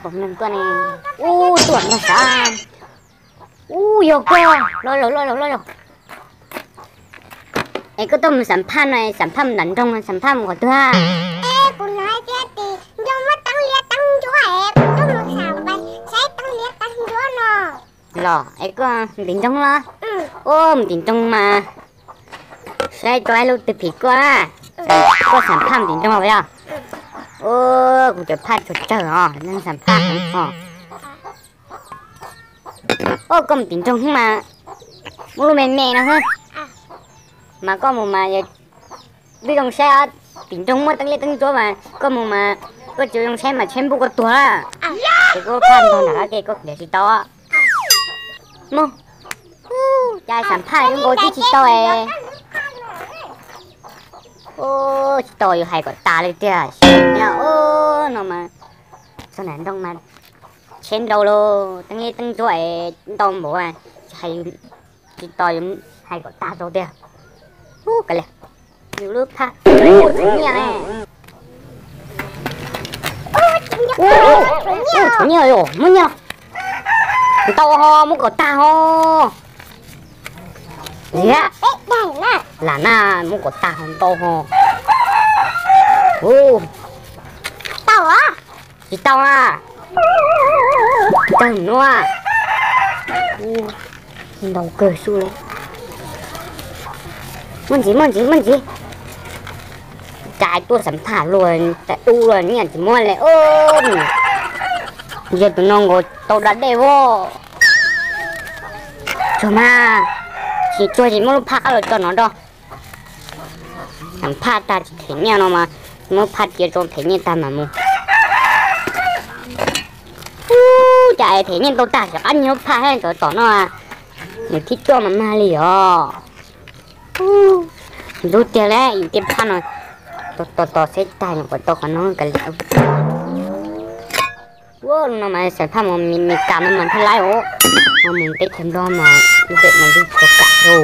Pom neeg koj ne. Ub, tuaj no sav. Ub, yog koj los lawm, los lawm, los lawm. Es koj tuaj mus xam phaj no, xam phaj mus nram nroog, xam phaj mus qhov twg? Es kuv hnov tias tim nroog muaj teeb liab teeb ntsuab es kuv tuaj mus xam pais saib teeb liab teeb ntsuab no. Los es koj tim nroog los? Ub, mus tim nroog mas saib tau ib lub twg phim koj, koj xam phaj mus tim nroog los yog? Ub, kuv cov phaj tsawg tsawg os, neeg xam phaj heev os. Ub, koj mus tim nroog mas muaj lub me me no xwb. Mas koj mus mas yog wb zoo saib, tim nroog muaj teeb liab teeb ntsuab mas koj mus mas koj tsis zoo saib mas tsheb npuj koj tuag lawm. Ces koj phaj ntog nram qab ke koj khiav tsis tau. Mus, cas xam phaj zoo nkaus tib tsis tau es. Ub, tsis tau yus hais kom tas li tiag. Ub, no mas txog nram nroog mas tsheb ntau lauj, teeb liab teeb ntsuab es ntau npaum, tsis hais, tsis tos yus hais kom tag tau tiag. Ub, kav liam, yus lub phaj tshuav nyiaj ne. Tshuav nyiaj, muab nyiaj los. Ntau ho, muab kom tag ho. Liam, lam na, muab kom tag ho, ntau ho. Ub, tsis tau a. Kawg nuav, ntau kawg xwb li. Muab ntxiv, muab ntxiv, muab ntxiv. Cas tuaj xam phaj luag tas dub luag nyiaj tsis muab li. Yog tus no nkaus tau da dej as. Tsuag mas, tsis tsuag ces muab lub phaj qab los tso no rau. Xam phaj tag tsis them nyiaj no mas, muab phaj cia rau them nyiaj tag mam mus. Ub, cas them nyiaj tau tag tsis qab nyiag lub phaj thiab, tom tom no nws thib cuaj mas mag li os. Ntxub tiag li, yus tej phaj no tos tos seb tag nyuam qhuav tau qhov no kav liam. Ua no mas xam phaj mus Meskas no mas thiaj laib os, ho mus teb chaws Nplog mas lub pem mas lub txog kam rau.